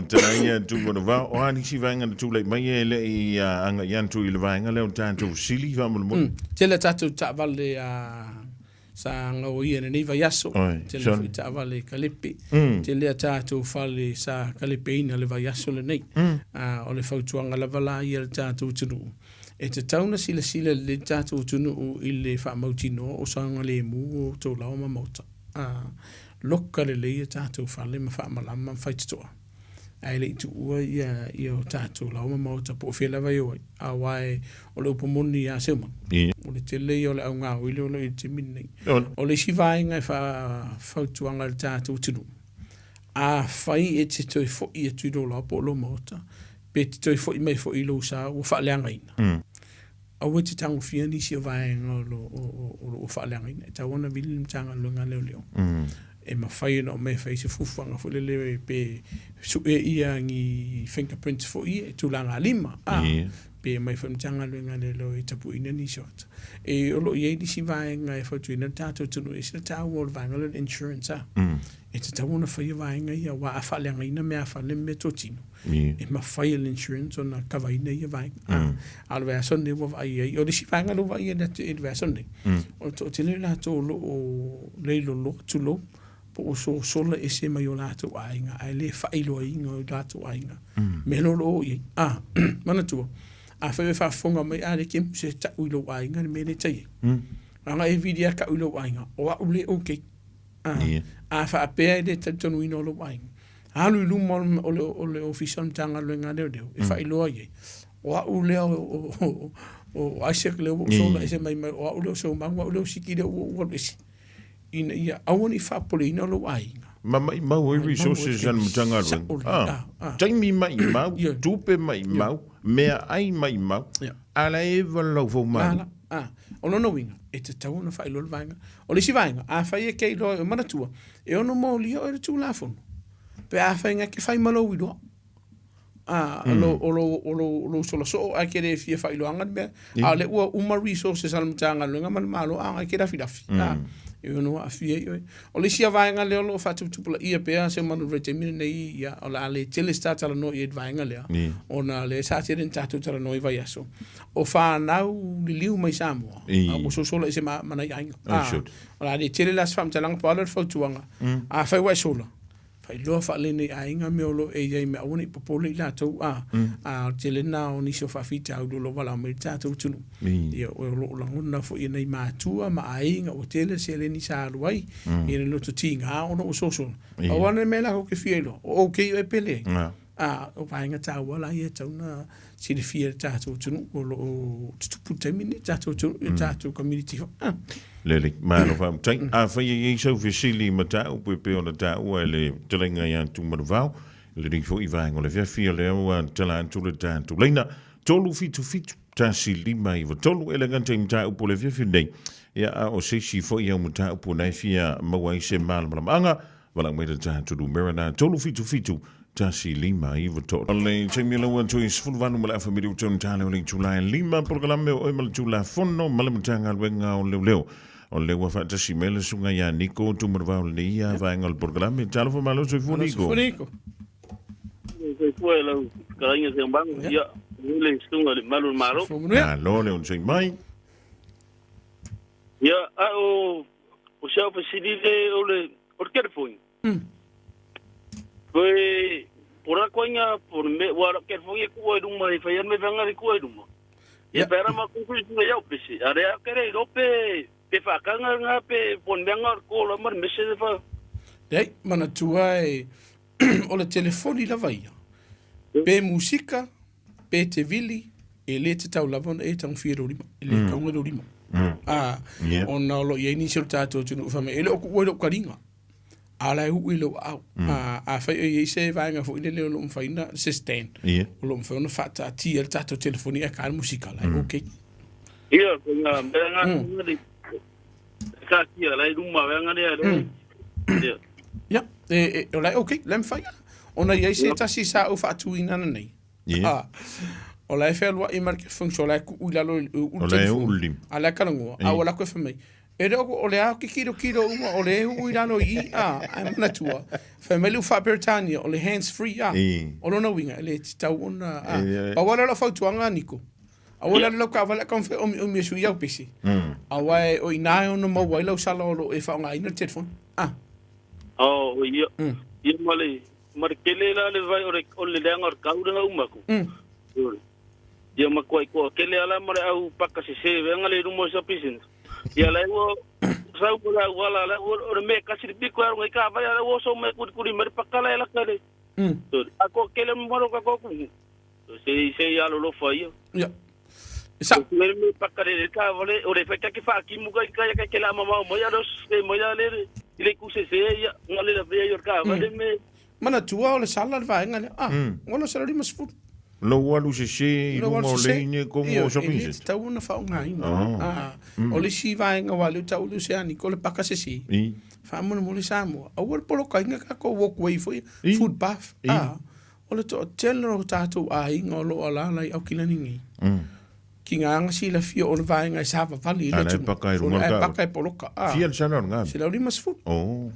B: fetalai Tuumanuvao, o a nisi vaega na tulai mai e le i agai atu i le vaega lea o tatou sili faamolemole?
A: Tele a tatou taavale a Sa gaoia i lenei vaiaso, tele foi taavale kalepe, tele a tatou fale sa kalepeina le vaiaso lenei. O le fautuaga lava la ia i le tatou atunuu, e tatau ona silasila lelei le tatou atunuu i le faamautinoa o saogalemu o outou laoa ma maota. Loka lelei a tatou fale ma faamalama ma faitotoa. Ae le i tuua ia ia o tatou laoa ma maota po o fea lava e o ai. Aua e, o le upu moni ia Seumaga, o le tele ia o le augaoi lea o lo o i ai i le taimi lenei. O le isi vaega e faafautuaga i le tatou atunuu, afai e te toe foi atu i lou laoa po o lou maota, Pe te toe foi mai foi i lou sa ua faaleagaina. Aua e te tagofia nisi o vaega o lo o faaleagaina. E tatau ona vili le Matagaluega a Leoleo e mafai ona omai e fai se fuafuaga foi lele pe sue ia ni fingerprints foi ia i tulaga lima, a, pe omai foi le Matagaluega a Leoleo e tapuina nisi o ata. E, o lo o i ai nisi vaega e fautuaina le tatou atunuu, e ese le taua o le vaega lea o le insurance, a, e tatau ona faia vaega ia, aua a faaleagaina meaafale ma meatotino, e mafai e le insurance ona kavaina ia vaega. A o le vaiaso lenei ua vaai ai, o le isi vaega lea ua vaai ai i le vaiaso lenei, o le toatele o i latou o lo o leiloloa, tulou, po o sosola ese mai o latou aiga ae le faailoaina i o latou aiga mea la o lo o i ai. A, manatua, afai o e faafofoga mai, a lea e te musu e tau i lou aiga le mea lea e tai ai. Leaga e vili lava tau i lou aiga, o au le okay. A faapea e le talitonuina o lou aiga, alu i luma o le Ofisa o le Matagaluega a Leoleo e faailoa i ai, o au lea o Isaac lea ua ou sola ese mai, o au lea o Seumanu, o au lea o Siki lea ua ou alu ese, ina ia aua ne i faapopoleina lou aiga.
B: Ma maimau ai resources a le Matagaluega. Taimi maimau, tupe maimau, meaai maimau, a o la e eva le laufaumalu.
A: O lona uiga, e tatau ona faailoa le vaega. O le isi vaega, afai e te iloa, manatua, e ono molia oe e le Tulafono pe afai na te fai ma lou iloa. O lou sola soo ae te le fia faailoaga le mea, a o lea ua uma resources a le Matagaluega ma le Malo a o na e te lafilafi, e ono aafia ai oe. O le isi vaega lea o lo o faatuputupulaia pea se manu i le vaitaimi lenei, ia, o le a le tele se ta talanoa i ai i le vaega lea, ona o lea sa tele ina tatou talanoa i vaiaso, o fanau liliu mai Samoa, a ua sosola ese ma nai aiga. O le a le tele la se faamatalaga, pau lava lea o le fautuaga, afai ua e sola, faailoa faalelei i aiga mea o lo o e i ai me aua ne i popole i latou, a o le tele lena o nisi o faafitauli o lo o valaau mai i le tatou atunuu. Ia, o lo o lagona foi e nai matua ma aiga ua tele seleni sa alu ai i le loto tiga ona ua sosola. Pau lava le mea latou te fia iloa, o okay oe pe leai. A o vaega taua la ia e tatau ona silafia e le tatou atunuu o lo o tutupu i le taimi lenei i le tatou atunuu, i le tatou community foi. Ah.
B: Lelei, malo faafetai. Afai e i ai sau fesili i mataupu e pei ona taua e le fetalaiga ia Tumanuvao, lenei foi vaega o le afiafi, o lea ua tala atu le tatou laina 377 1593 e le gata i mataupu o le afiafi lenei, ia a o se isi foi au mataupu o na e fia maua ai se malamalamaaga, Valaau mai le tatou numera na 377 1593. O le taimi o lau atu i 18 ma le afa miliuta o tala o le itula e lima polokalame o oe ma le Tulafono ma le Matagaluega o Leoleo. O lea ua faatasi mai le susuga ia Niko Tumanuvao lenei ia vaega o le polokalame. Talofa malo soifua Niko.
A: Niko.
C: Soifua e lau fetalaiga Seumanu. Ia, le susuga i le malu o le Malo.
B: Malo le onosai mai.
C: Ia, a o o si au fesili le o le o le telefoni. Pe po la koinga po le me ua telefoni e kua i luma e fai me vanga le kua i luma. Ia pe ara ma ku ku ku ia pese. Are a kere i rope pe whakanga nga pe po le mea ko la mar message fa.
A: Leai, manatua e o le telefoni lava ia. Pe musika, pe te vili, e le tatau lava ona e tagofia i lou lima, e le kauga i lou lima. A, ona o lo o i ai nisi o le tatou atunuu e fai mai, e le o kuua i lou kaliga, a o la e uu i lou aao. A, afai o i ai se vaega foi lele o lo o mafai ona, se stand, o lo o mafai ona faataatia le tatou telefoni ae ka le musika, la e okay.
C: Ia, ko ngā mea ngā mm. Taatia, la i luma, vea ngā lea, lea.
A: Ia, e, e, o la e okay, la e mafai lava. Ona i ai se tasi sa ou faatuina nei. Ah, o la e fealuai ma le function, o la e kuu i lalo i
B: ulu O la e ulu lima.
A: A la e kalagoa, a ua lako e fai mai, e le o le a kikilokilo uma, o le e uu i lalo i i, a, ae manatua, fai mai le u faa-Peretania, o le hands free, a, o lona uiga, e le tatau ona, a, pau lava lea o lau fautuaga, Niko, Aua le alu lau taavale a taumafai e omiomi e sui au pese. Aua e, o inā e ono maua ai lau sala o lo o e faaaogaina le telefoni. Ah.
C: Oh, ia. Ia ma le, ma le kele la le vai o le, o le leaga o le kau lenga uma aku. Ia ma kua i kua kele ala ma le au paka sese venga le luma o sa pisina. Ia lai ua sau ma le au ala lai ua o le me kasi le piko aronga i ka vai ala ua so me kuri kuri me le pakala e laka le. A kua kele mo ka kua kumu. Se se ia lolofa ia.
A: Ia. Sa.
C: Le me pakare le ka vale o le fai ke fa ki mu kai kai kai ke la mama mo ya los se mo ya le le ku se se ia ngale la vea yor ka vale me
A: Manatua o le sala le vaega lea. Ah, ola sala 50.
B: Lou alu sesē i
A: Lou
B: luga
A: alu
B: o
A: sesē.
B: leine kogo
A: Ioe,
B: o
A: e
B: shopping
A: le
B: centre.
A: tatau ona faaaogaina.
B: Oh.
A: O le isi vaega aua o lea ua taua le Oceanic, o le paka sesē. Faamolemole Samoa, aua le polokaina tatou walkway foi ia, footpath. O le toatele o tatou aiga o lo o alaala i Aukilani nei, ki ngā aga silafia o le vaega e savavali ai le
B: A la e
A: atunuu.
B: paka i luga o le
A: Ae
B: taavale.
A: paka e poloka.
B: Fia le sala o le galu?
A: 150.
B: Oh.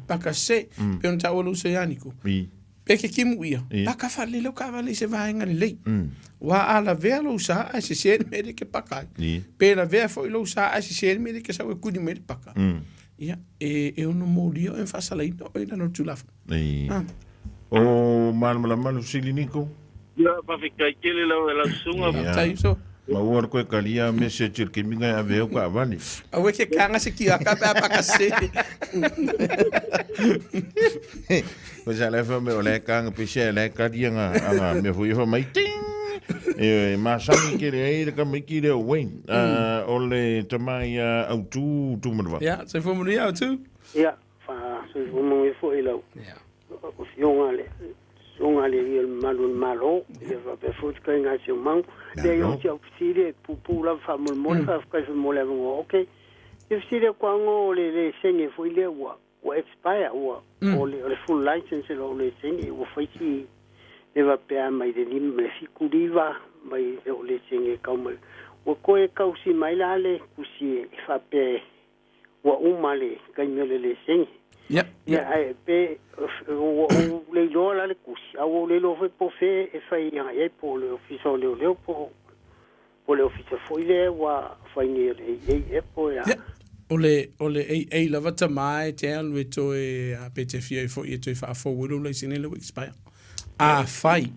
A: Paka sesē. Pei ona taua le Oceanic. Pe ke kimu ia, paka faalelei lau taavale i se vaega lelei. Aua a lavea lou sa ae sesē le mea lea e te paka ai. Pe lavea foi lou sa ae sesē le mea lea e te sau e kuni mai ai le paka. Ia, e ono molia oe ma faasalaina oe i lalo o le Tulafono.
B: O malamalama le fesili Niko?
C: Ia, faafetai tele lau e lau susuga.
A: Faafetai uso.
B: Maua le koe kalia message i le kemiga e ave au kaavale.
A: Aua ke kanga se kiaka pe a paka se.
B: Ko sa le fa me o le kanga pe se le kalia nga anga me foi fa mai ting. E masani ke le ai le kamaiki le o Wayne. O le tama ia autu Tumanava.
A: Ia, soifua manuia autu.
D: Ia, fa soifua manuia foi lau Afioga le Susuga le Alii o le Mamalu o le Malo, ia faapea foi le Ituaiga Siumagu. Leai, o si au fesili e puupuu lava faamolemole, faafetai foi mo le avanoa. Ok, se fesili atu lava o le lesene foi lea ua ua expire, ua o le o le full license o lou lesene ua fai si leva pe a mai le lima le fitu liva mai lou lesene e kau mai. Ua toe tausi mai la le tusi e faapea ua uma le taimi o le lesene.
A: Ia,
D: Ia, ae pe ua ou le iloa la le tusi, a ua ou le iloa foi po o fea e fai agai ai, po o le Ofisa o Leoleo po o le Ofisa foi lea ua fai nei o le AA ea po o le a.
A: Ia, o le, o le AA lava tama e te alu e toe, pe te fia ai foi e toe faafou ai lou laisene lea ua expire. Afai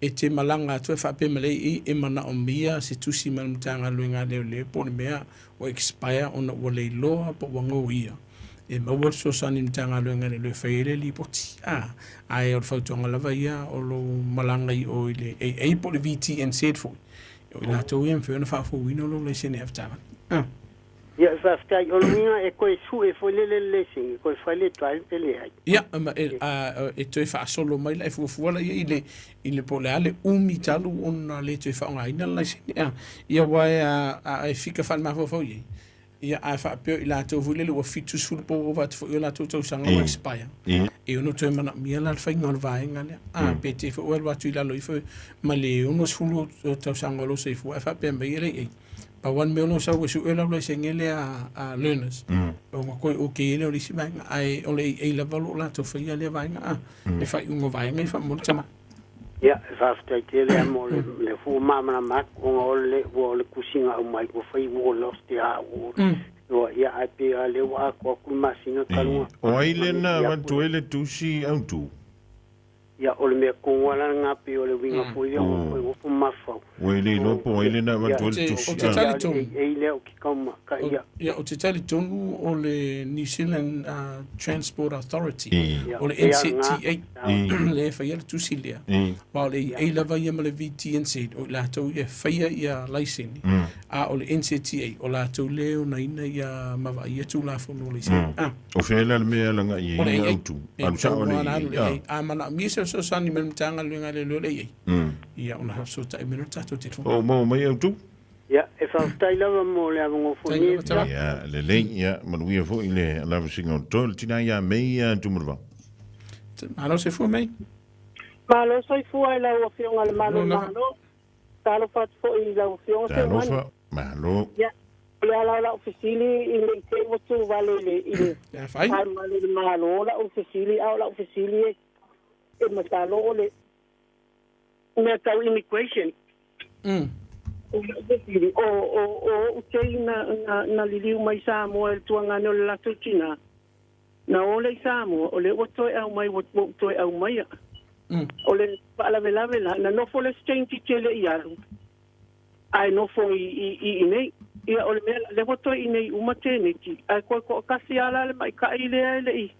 A: e te malaga atu e faapea mai le AA e manaomia se tusi mai le Matagaluega a Leoleo po o le mea ua expire ona ua le iloa po ua gouia, e maua le fesoasoani i le Matagaluega a Leoleo e fai ai le lipoti. A, ae o le fautuaga lava ia o lou malaga i o i le AA po o le VTNZ foi, o i latou ia e mafai ona faafouina lou laisene avetaavale. A.
D: Ia, faafetai. O le uiga e toe sue foi lele le leseni, toe fai le trial pe leai.
A: Ia, ma e, a, e toe faasolo mai la e fuafua la ia i le, i le po o le a le umi talu ona le toe faaaogaina le laisene. A, ia aua e a, a e fika faale-mafaufau i ai, ia a faapea o i latou foi lele ua 70 po ua ova atu foi o latou tausaga ua expire, e ono toe manaomia la le faiga o le vaega lea. A, pe te foi ua alu atu i lalo ifo ma le 60 tausaga o lou soifua ae faapea mai e le i ai. Pau lava le mea o lo o sau e sue lau laisene lea a learners, ona toe okay ai lea o le isi vaega. Ae o le AA lava o lo o latou faia lea vaega a, le faaiuga o vaega ia faamolemole tama.
D: Ia, e faafetai tele lava mo le le fua malamalama atu ona o le ua o le tusiga aumai ua fai ua lost ia ua ua ia ae pei lava lea ua atoa atu le masina talu ona
B: O ai lea na avatu ai le tusi autu?
D: Ia, o le mea tonu lava la lena, pei o le uiga foi lea o le nofo mafau.
B: Ua e le iloa po o ai lena e avatu ai le tusi.
A: Ou te talitonu.
D: Ei lea o ke kauma, ka ia.
A: Ia, ou te talitonu o le New Zealand Transport Authority, o le NZTA, lea e faia le tusi lea. Aua o le AA lava ia ma le VTNZ, o i latou ia e faia ia laisene, a o le NZTA, o latou lea e onaina ia ma vaaia Tulafono o laisene.
B: O fea la le mea e alaga i ai le autu?
A: Alu sao le AA. A manaomia se fesoasoani mai le Matagaluega a Leoleo le AA, ia ona fesootai mai lea o le tatou telefoni.
B: O maua mai autu?
D: Ia, e faafetai lava mo le avanoa foi nei.
B: Ia, lelei, ia, manuia foi le lavasiga o le toe o le tina ia Mei Tumalevao.
A: Malo soifua Mei.
E: Malo soifua i lau Afioga i le Malo o le Malo. Talofa atu foi i lau Afioga Seumani.
B: Talofa, malo.
E: Ia, o le ala o lau fesili i ne i te i ua tuvale i le, i le alu i le Malo lau fesili, a o lau fesili e, e masalo o le mea tau immigration. O lau fesili, o, o, o ou tei na, na, na liliu mai i Samoa i le tuagane o le latou tina, Na o lea i Samoa, o lea ua toe aumai, ua ou toe aumaia. O le faalavelave la, na nofo le exchange tele i alu, ae nofo i, i, i inei. Ia, o le mea la, lea ua toe inei uma teneti, ae koe toatasi lava la le maita'i lea e le i,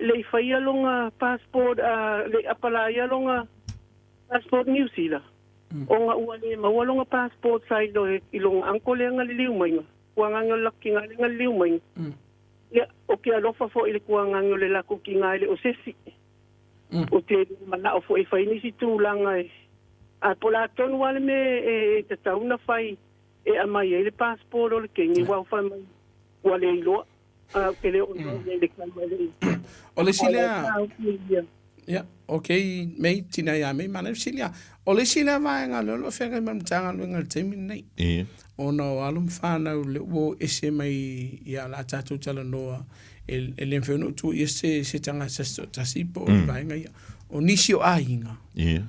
E: le i faia lona passport, a, le i apalaia lona passport New Zealand, ona ua le maua lona passport sa i lo, i lona uncle lea na liliu maiga, kuagaga o le lakiga lea na liliu maiga. Ia, o ke alofa foi i le kuagaga o le lakukiga e le o sesi. Ou te manao foi e fai nisi tulaga e Ae po o le a tonu lava le mea e tatau ona fai e aumai ai le passport o le kenge aua ua fai mai ua le iloa ae ou te le o iloa i ai i le taimi e le i
A: O le isi lea Ia, ok, mei, tina ia mei, mana fesili lava. O le isi lea vaega lea o lo o feagai ma le Matagaluega i le taimi lenei.
B: Ia.
A: Ona o alo ma fanau lea ua o ese mai ia la tatou talanoa e, e le mafai ona ou tuuaia se, se tagata se toatasi po o mm. vaega ia. O nisi o aiga,
B: Ia.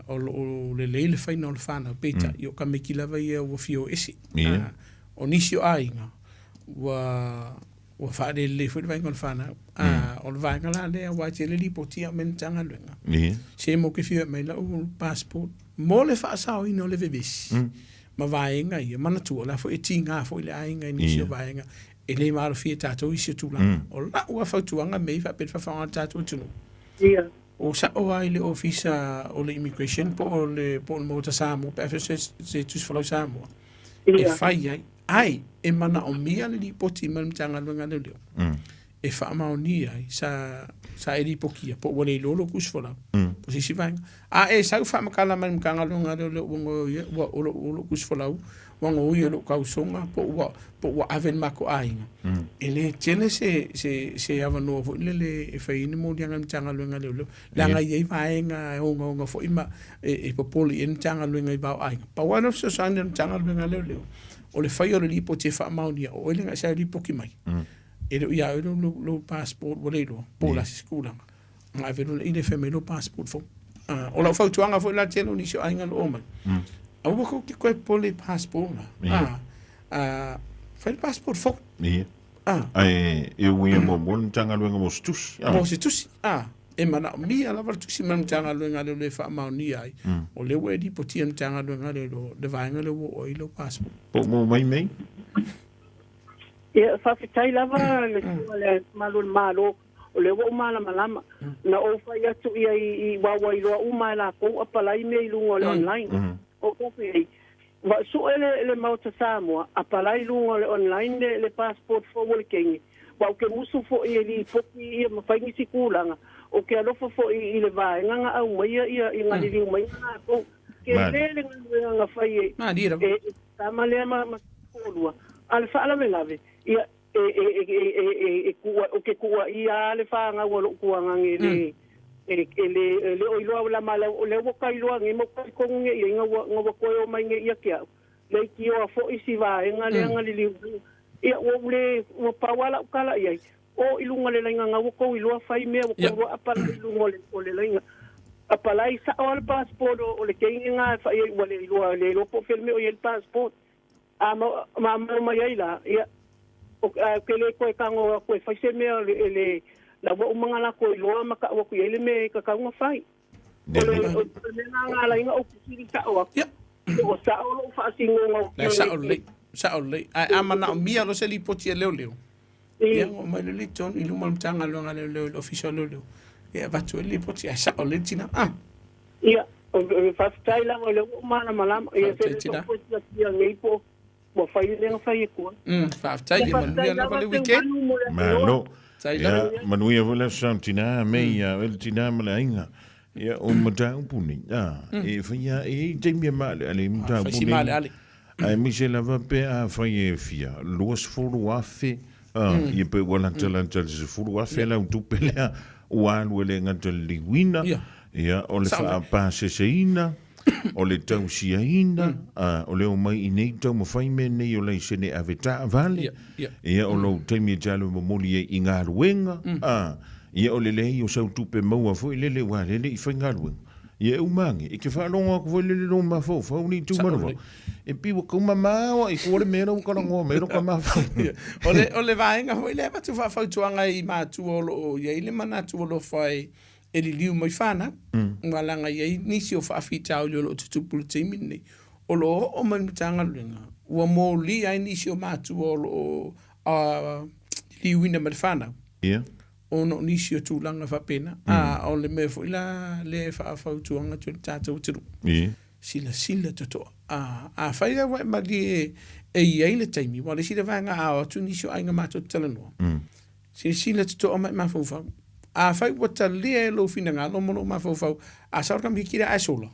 A: o lo o lelei le faina o le fanau, peitai, mm. o tamaiti lava ia ua fia o ese.
B: Ia.
A: O nisi o aiga, ua Ua faalelelei foi le vaaiga o le fanau. A, o le vaega la lea aua e tele lipoti a me le Matagaluega.
B: Ia.
A: Se mo ke fia mai lau passport mo le faasaoina o le vevesi ma vaega ia, manatua la foi e tiga foi le aiga i nisi o vaega e le malofia e tatou isi o tulaga. O lau lava fautuaga mei faapea le faafaaoga a le tatou atunuu.
E: Ia.
A: O sa'o lava i le Ofisa o le Immigration po o le po o le Maota Samoa pe afai o se se Tusi Folau Samoa e fai ai, ai e manaomia le lipoti mai le Matagaluega a Leoleo e faamaonia ai sa sa e lipotia po ua le iloa lou tusi folau po o se isi vaega. A e sau faamatala mai le Matagaluega a Leoleo ua gaoia ua o lou o lou tusi folau ua gaoia i lou tausoga po ua po ua ave i le matou aiga, e le tele se se se avanoa foi lele e fai ai ni moliaga a le Matagaluega a Leoleo, leaga e i ai vaega e ogaoga foi ma e popole i ai le Matagaluega i va o aiga. Pau lava lea o le fesoasoani a le Matagaluega a Leoleo, o le faia o le lipoti e faamaonia, o oe le na e sa lipoti mai, e le o ia oe lou passport ua le iloa, po o le a se isi tulaga. Ona ave loa lea fai mai lou passport fou. O lau fautuaga foi la tele o nisi o aiga o lo o omai, aua tou te toe popole i passport na. Fai le passport fou.
B: Ia. Ae e ui e muamua le Matagaluega mo se tusi.
A: Mo se tusi. E manaomia lava le tusi mai le Matagaluega a Leoleo e faamaonia ai, o lea ua e lipotia i le Matagaluega a Leoleo le vaega lea ua oo ai lou passport.
B: Po o maua mai mei?
E: Ia, faafetai lava le Susuga i le Malu o le Malo, o lea ua ou malamalama. Na ou fai atu ia i aua ua iloa uma e lakou apalai mea i luga o le online. Ou fai atu i ai, Ua sue le le Maota Samoa, apalai i luga o le online le le passport fou o le kenge. Ua ou ke musu foi e lipoti ia ma fai nisi tulaga, ou ke alofa foi i le vaega na aumaia ia i galiliu mai na latou. Tele le galuega na fai e e tama lea ma ma toalua. A le faalavelave, ia e e e e e e kuua ou ke kuuaia a le fanau a lou tuagaga e le e e le e le o iloa la ma o lea ua ka iloa nei ma ua talitonu nei i ai na ua na ua toe o mai nei ia te au leitioa foi si vaega lea na liliu mai ia ua ou le ua pau a lau tala i ai o i luga o le laina na ua tou iloa fai mea ua tou iloa apalai i luga o le o le laina apalai sao a le passport o le teine na e fai ai ua le iloa le iloa po o fea le mea o i ai le passport A ma mau mai ai la, ia, o, ae ou te le toe tago atu e fai se mea e le, la ua uma ona latou iloa ma tau atu i ai le mea e tatau ona fai. O le, o le mea lena na ala ai ona ou fesili sao atu,
A: Ia.
E: po o sao lou faasinoga o
A: La e sao lelei, sao lelei. Ae a manaomia loa se lipoti a leoleo, ia ona omai loa lea i totonu i luma o le Matagaluega a Leoleo i le Ofisa o Leoleo e avatu ai le lipoti, ae sao lelei le tina. Ah.
E: Ia, faafetai lava o lea ua ou malamalama. Ia, se
A: Faafetai
E: le
A: tina.
E: sou silasila nei po ua fai le mea na fai atu ai.
A: Faafetai,
E: Ia,
A: ia
E: faafetai
A: manuia lava
E: lava
A: le weekend.
E: Seumanu mo le avanoa.
B: Malo.
A: Faafetai
B: Ia,
A: lava.
B: manuia foi le aso Sa tina me ia oe le tina ma le aiga. Ia, o mataupu nei, a, e faia, e i ai taimi e maaleale ai
A: Fai
B: mataupu
A: si
B: nei.
A: maaleale.
B: Aemaise lava pe afai e fia 20,000, a, ia pe ua latalata i le 10,000 lau tupe lea ua alu e le gata i le liuina, ia, o le faapaseseina, o le tausiaina, a, o le omai i nei taumafai mea nei o laisene ave taavale, ia, o lou taimi e te alu e momoli ai i galuega, a, ia, o le leai o sau tupe maua foi lele aua lele i faigaluega. Ia e uma age, e te faalogo atu foi lele lou mafaufau nei tu manawa. E pei ua kau mamao i kua le mea la ua talanoa mai lota mafaufau.
A: O le, o le vaega foi lea e avatu faafautuaga i matua o lo o i ai le manatu alofa e, e liliu mai fanau. Aua leaga e i ai nisi o faafitauli o lo o tutupu i le taimi lenei, o lo o oo mai le Matagaluega, ua molia ai nisi o matua o lo o liliuina mai le fanau.
B: Ia.
A: Ona o nisi o tulaga faapena. A o le mea foi la lea e faafautuaga atu ai le tatou atunuu, silasila totoa. A, afai lava ua e malie e i ai le taimi, aua o le isi lea vaega a o atu nisi o aiga matou te talanoa, silasila totoa ma e mafaufau. Afai ua talia e lou finagalo ma lou mafaufau, a sau le kamikiti lea ae sola,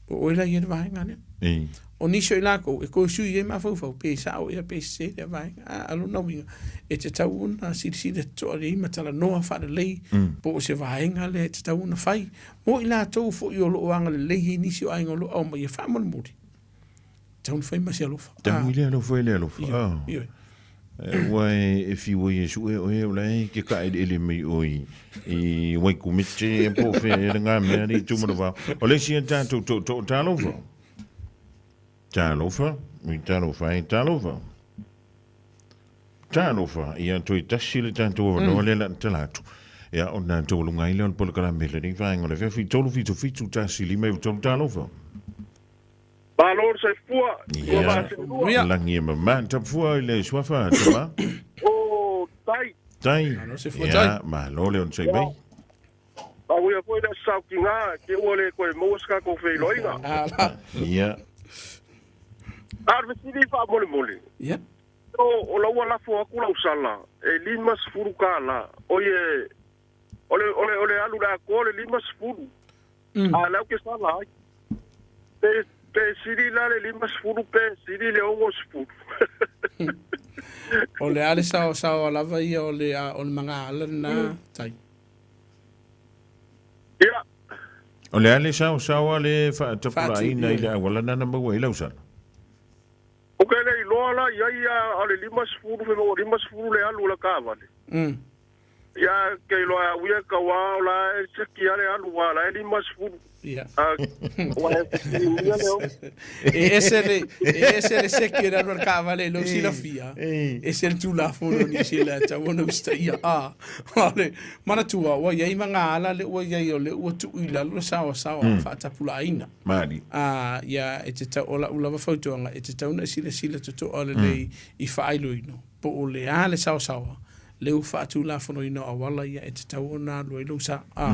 A: Po o oe la i ai le vaega lea. O nisi o i lakou e toe sui ai mafaufau pe sao ea pe sese lea vaega. A, a lona uiga, e tatau ona silasila totoa lelei ma talanoa faalelei po o se vaega lea e tatau ona fai mo i latou foi o lo o agalelei ai nisi o aiga o lo o aumaia faamolemole. Tatau ona fai ma se alofa.
B: Tau i le alofa i le alofa. Ioe. Ua e fiu ai e sue oe o la e ke kaʻeleʻele mai ʻoe i Waikumete po o fea ea lena mea le itu manavao. O le isi a tatou tootoo talofa. Talofa, ui talofa e talofa. Talofa, ia toe tasi le tatou avanoa lea la tala atu. Ia ona taualuga ai lea o le polokalame lenei vaega o le afiafi 3 7 7 1 5 9 3 talofa.
F: Malo le soifua, ua
B: Ia,
F: vaaselua.
B: lagi e mama, tapufua i le suafa, tama.
F: O Tai.
B: Tai.
A: Malo soifua, Tai.
B: Ia, malo le onosai mai.
F: Manuia foi le aso saotiga, te ua le toe maua se tatou feiloaiga.
A: Ala.
B: Ia.
F: A o le fesili faamolemole,
A: Ia.
F: o, o la ua lafo atu lau sala e 50 tala, oi e, o le, o le, o le alu i le atoa o le 50. A o lea ou te sala ai. Pe, pe sili la le 50 pe sili le 60.
A: O le a le saosaoa lava ia o le, o le magaala lena, Tai.
F: Ia.
B: O le a le saosaoa le faatapulaaina i le auala lena na maua ai lau sala?
F: Ou te le iloa la i ai a o le 50 fe maua 50 le alu o le taavale. Ia ke iloa e au ia kau a o la e seki a le alu a la e 50.
A: Ia.
F: A ua e fesiligia le o.
A: E ese le, e ese le seki o le alu a le taavale i lou silafia, ese le Tulafono o Niu Sila e tatau ona usitaia. A, o le manatua, ua i ai ma ngā ala lea ua i ai o lea ua tuu i lalo le saoasaoa faatapulaaina.
B: Maali.
A: A, ia, e tatau, o lau lava fautuaga, e tatau ona e silasila totoa lelei i faailoino. Po o le a le saosaoa, lea ua faatulafonoina o auala ia e tatau ona alu ai lou sa. A,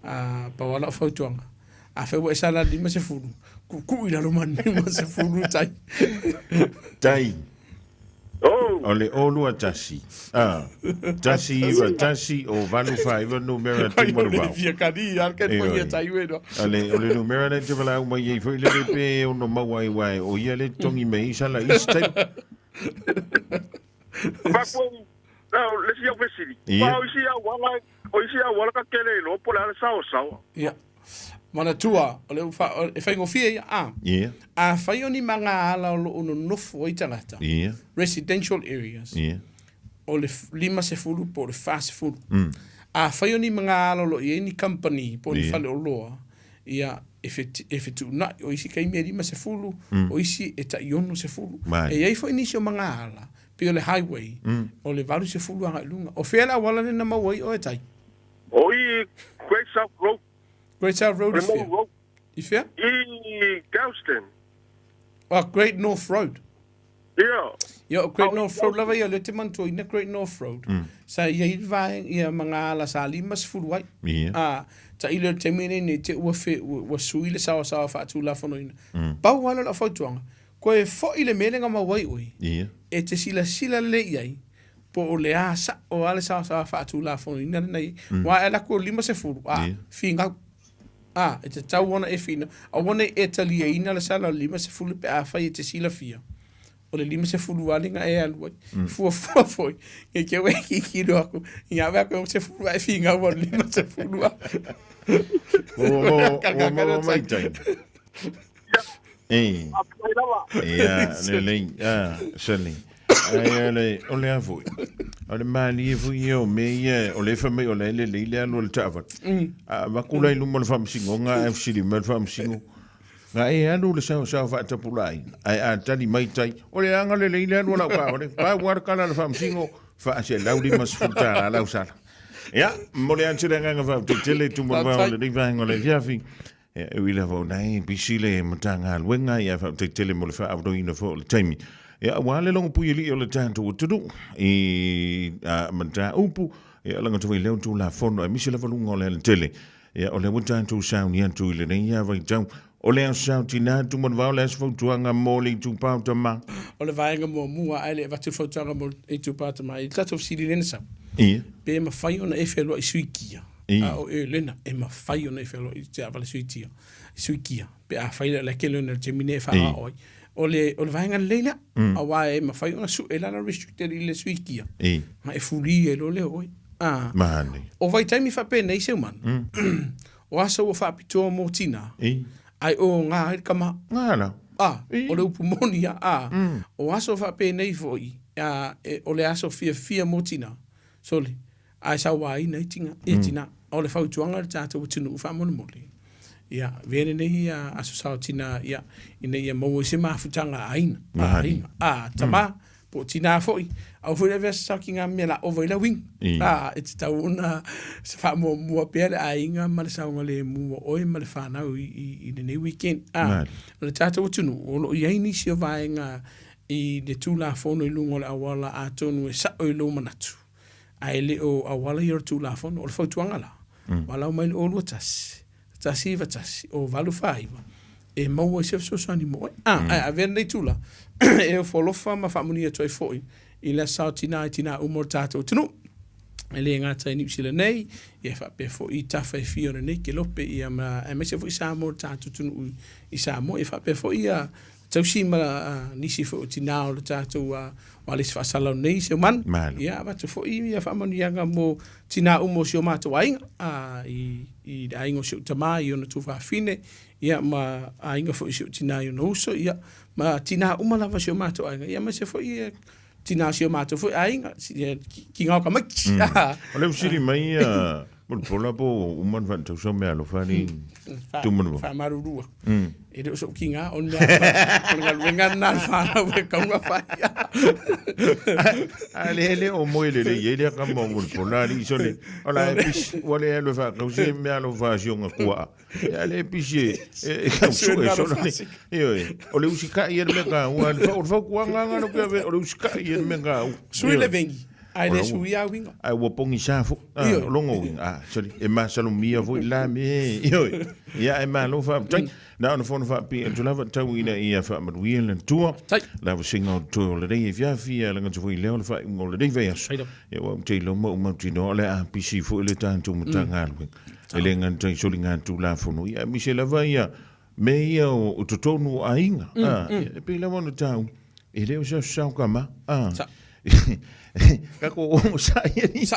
A: a, pau lava lau fautuaga, afai ua e sala i le 50, kuukuu i lalo ma le 50 tai.
B: Tai.
F: Oh.
B: O le 0 2 1, a, 1 9 1 o 8 4 9 numera
A: Ai o le
B: Tumalavao.
A: fia kani, a ke
B: Ioe.
A: fia tai wena.
B: O le, o le numera lea e te valaau mai ai foi lele pe ono maua ai uae o ia le totogi mai ai sala i isi taimi.
F: Faapea, na, le isi au fesili.
B: Ia.
F: Fa o isi auala, o isi auala ka tele iloa po o le a le saosaoa.
A: Ia. Manatua, o le fa, o, e faigofie ia, a.
B: Ia.
A: Afai o ni magaala o lo o nonofo ai tagata,
B: Ia.
A: residential areas,
B: Ia.
A: o le 50 po o le 40. Afai o ni magaala o lo o i ai ni company po o ni faleoloa, ia, e, fet, e fetuunai, o isi taimi e 50, o isi e tai 60.
B: Mai.
A: E i ai foi nisi o magaala, pei o le highway, o le 80 agai i luga. O fea le auala lea na maua ai oe tai?
F: O i Great South Road,
A: Great South Road i
F: le
A: fea?
F: Main Road,
A: I fea?
F: i Galveston.
A: Oh, Great North Road.
F: Ia.
A: Ia, o Great North Road lava ia, o lea te manatuaina Great North Road. Sa i ai le vaega, ia ma ngā ala sa 50 ai.
B: Ia.
A: A, tailo i le taimi lenei nei te ua fe, ua, ua sui le saoasaoa faatulafonoina. Pau lava lea o lau fautuaga, koe foi le mea lea na maua ai oe,
B: Ia.
A: e te silasila lelei i ai, po o le a sao lava le saoasaoa faatulafonoina lena i ai. Aua e alu atu o le 50, a, finau. A, e tatau ona e finau, aua ne i e taliaina le sala o le 50 pe afai e te silafia, o le 50 lava lena e alu ai. Fuafua foi, ne i te ua e kikilo aku, i ave aku e 60 ae finau au i le 50 lava.
B: Ua maua, ua maua mai tai. E.
F: Faafetai lava.
B: Ia, lelei, a, sali. Ai, o le, o le a foi? O le malie foi ia o mea ia, o le fai mai o la e lelei le alu a le taavale. A avatu la i luma o le faamasinoga ae fesili mai le faamasino, Na e alu le saosaoa faatapulaaina, ae a tali mai tai, o le aga lelei le alu a lau taavale, pau lava le tala a le faamasino, $450 lau sala. Ia, momoli atu le agaga faafetai tele i Tumalavao o lenei vaega o le afiafi. Ia, e ui lava o na e pisi le Matagaluega, ia faafetai tele mo le faaavanoaina foi o le taimi. Ia, aua le logopuialii o le tatou atunuu i a, mataupu, ia lagoto foi lea Tulafono, aemaise lava luga o le alatele. Ia, o lea ua tatou sauni atu i lenei ia vaitau. O le aso sao tina, Tumanavao, o le aso fautuaga mo le itupa o tama.
A: O le vaega muamua ae le avatu le fautuaga mo le itupa o tama i le tatou fesili lea na sau.
B: Ia.
A: Pe mafai ona e fealuai sui kia. A o Elena e mafai ona e feoloai i taavale suitia, suikia pe afai le la kele ona le taimi nei e faaoao ai. O le o le vaega lelei lea aua e mafai ona sue lana restricted i le suikia ma e fuli ai loa lea o oe.
B: Manaia.
A: O vaitaimi faapenei Seumanu, o aso ua faapitoa mo tina, ae o gā ai le tama.
B: Gā la.
A: O le upu moni ia, o aso faapenei foi, o le aso fiafia mo tina, sole, ae sauaina ai tina, ia tina. O le fautuaga i le tatou atunuu faamolemole, ia avea lenei aso sao tina, ia, ina ia maua ai se mafutaga a aiga, a aiga, a tama, po o tina foi, aua foi le avea se sao ki ngā mea la ova i lau ingo. A, e tatau ona se faamuamua pea le aiga ma le saogalemu o oe ma le whanau i lenei weekend. A, o le tatou atunuu, o lo o i ai nisi o vaega i le Tulafono i luga o le auala atonu e sa'o i lou manatu, ae le o auala ia o le Tulafono. O le fautuaga la, valaau mai i le 021 191 049 e maua ai se fesoasoani mo oe. A, ae avea lenei tula e ofo alofa ma faamanuia atu ai foi i le aso tina i tina uma o le tatou atunuu. E le gata i Niu Sila nei, ia faapea foi i tafa e fia o lenei kelope, ia ma aemaise foi Samoa o le tatou atunuu i Samoa, ia faapea foi ia tausi ma nisi foi o tina o le tatou ualesi faasalalau nei Seumanu. Ia avatu foi ia faamanuiaga mo tina uma o si o matou aiga, i le aiga o si ou tama i ona tuafafine, ia ma aiga foi o si ou tina i ona uso, ia ma tina uma lava o si o matou aiga, ia aemaise foi ia tina o si o matou foi aiga, ki ngao ka maiki.
B: O le fesili mai ia Mulipola po ua uma ona faatausa meaalofa alii Tumanuvao?
A: Faamalulu atu, e le o so'u kiga, o le mea o le galuega lena a le fanau e tatau ona fai.
B: A le le o moe lelei ai le kama o Mulipola alii sole, o la e pisi, ua le alu e faatausi meaalofa a si ona tuaa. Ia le pisi e tau sue solo ni. Ioe, o le usikai ia le mea taua, o le fautuaga lava lea o le usikai ia le mea taua.
A: Sui le vengi, ae le suia uiga.
B: Ae ua pogisa foi, o lona uiga, a, sole, e masalomia foi la mea, ioe. Ia ae malo faafetai. Na ona fono faapipii atu lava tau ina ia faamanuia le Atua. La vasega o toe o lenei afiafi, ia lagata foi lea o le faaiuga o lenei vaiaso. Ia ua ou te iloa ma ou mautinoa o le a pisi foi le tatou Matagaluega. E le gata i soligatulafono, ia aemaise lava ia mea ia o totonu o aiga. E pei lava ona taua, e le o se aso sao tama. Tatou onosai alii.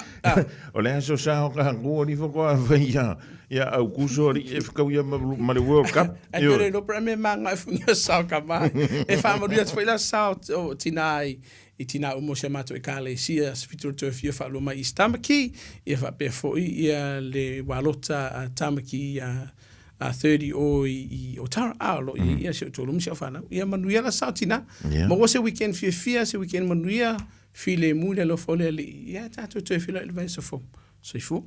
B: O le aso sao tatou alii faatoa fai ia Aukuso alii e fetau ia ma le World Cup.
A: Ae pe le iloa pe a mea maga e fugia sao tama. E faamanuia atu foi la sao o tina i i tina uma o si a matou Ekalesia se 7 o le toe fia faalua mai East Tamaki, ia faapea foi ia le Walota a Tamaki a 30 o i Otara, a o lo o i ai ia si ou toalua ma si au fanau. Ia manuia la sao tina. Maua se weekend fiafia, se weekend manuia, filemu i le alofa o le Alii. Ia tatou toe feiloai i le vaiaso fou. Soifua.